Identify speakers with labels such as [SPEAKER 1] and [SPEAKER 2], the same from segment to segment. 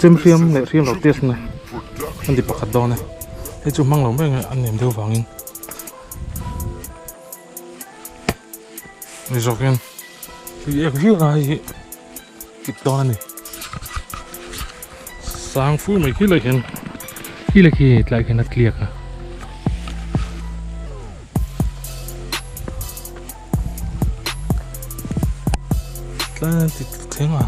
[SPEAKER 1] Chem hriam leh hriam lo test na a ni pakhat dawn e. Hei chu hmang lo mai ang a nem deuh vangin. Ni zawk hian tui ek viau a hei hi kip dawn a ni. Sang fur mai khi lai hian khi lai khi tlai khian a tliak a. Tlai ti thleng a.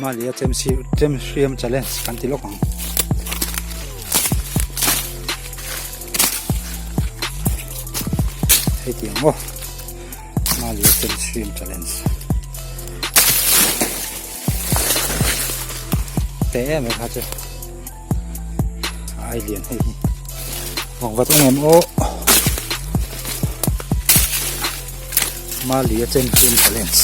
[SPEAKER 2] Malia chem si chem hriam challenge kan ti lawk ang. Hei ti ang aw Malia chem hriam challenge. Te em em kha chu ai lian hei hi vang vat eng em aw Malia chem hriam challenge.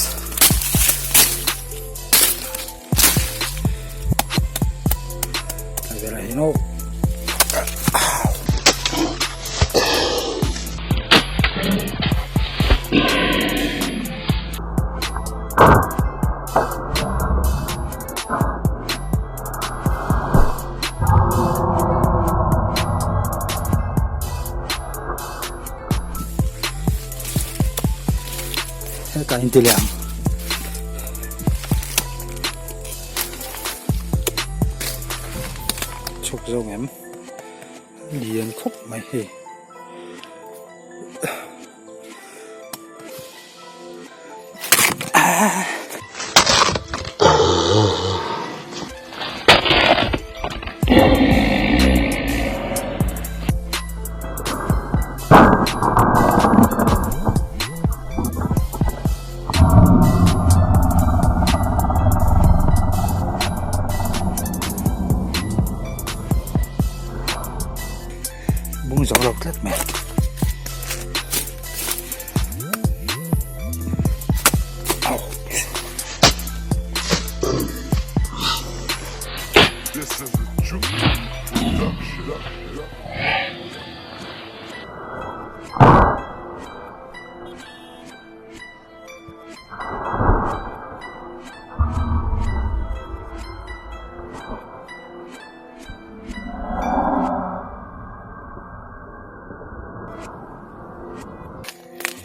[SPEAKER 2] Hetah in ti leh ang. Chhuk zawng em lian khawp mai hei. Bung zo lo tlat mai.
[SPEAKER 3] This is a Chucky production.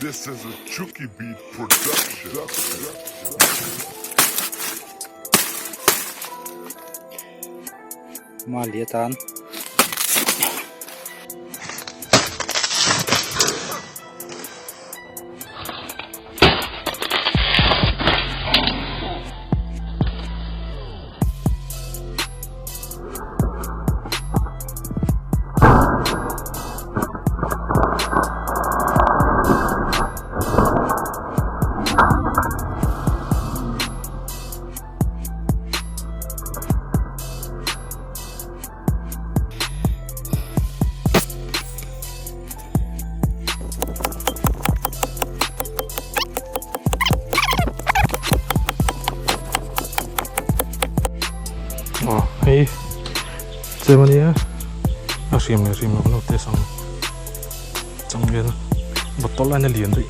[SPEAKER 3] This is a Chucky Beat production.
[SPEAKER 2] Mali atan
[SPEAKER 1] Chem ania a hriam leh hriam loh kan lo test ang changel bottle aina lian daih.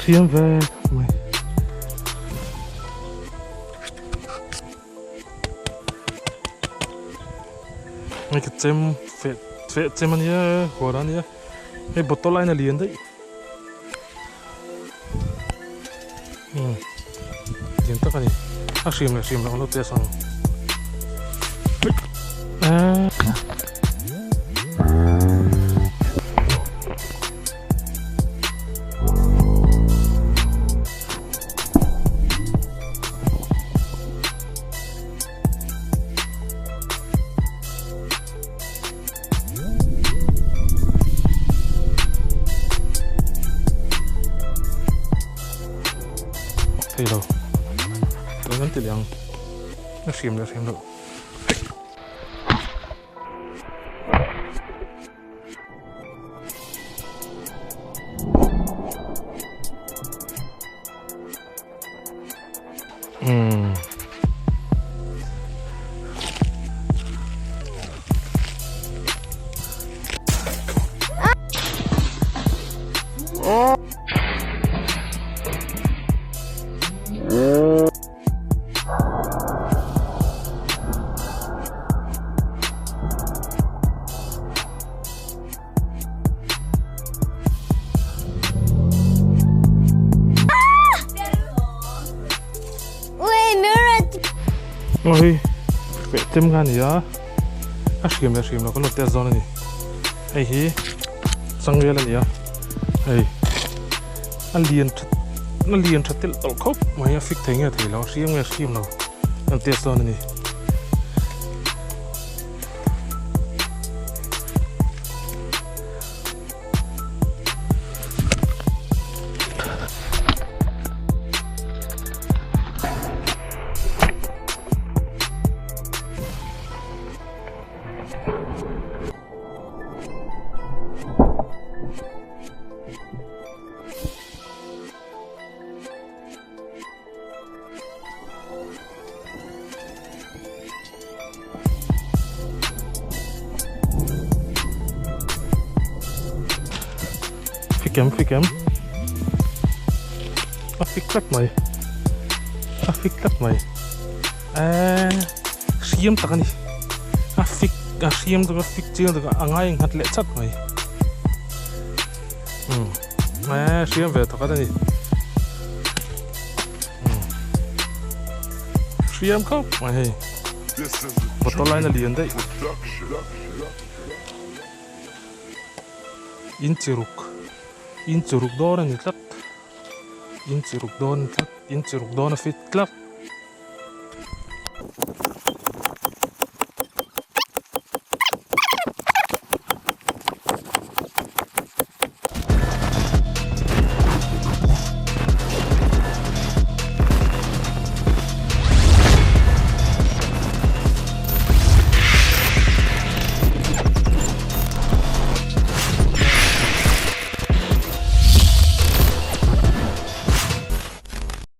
[SPEAKER 1] Hriam ve mai. Hei ka chem feh feh chem ania huan ania hei bottle aina lian daih umm lian tak ani a hriam leh hriam loh an lo test ang eee. Thei lo tun kan ti leh ang a hriam leh hriam loh. Umm. Oi peh chem kha a ni a a hriam leh hriam loh kan lo test dawn a ni hei hi changel a ni a hei a lian tha a lian tha telh tawlh khawp mai a fik thei nge thei lo a hriam nge hriam lo kan test dawn a ni. Fikem fikem a fik tlat mai a fik tlat mai eee hriam tak a ni a fik a hriam tak a fik chiang tak a ngai nghat leh chat mai umm eee hriam ve tak a ni. Hriam khawp mai hei bottle line a lian daih in chi ruk in chi ruk dawn a ni tlat in chi ruk dawn a ni tlat in chi ruk dawn a fit tlat.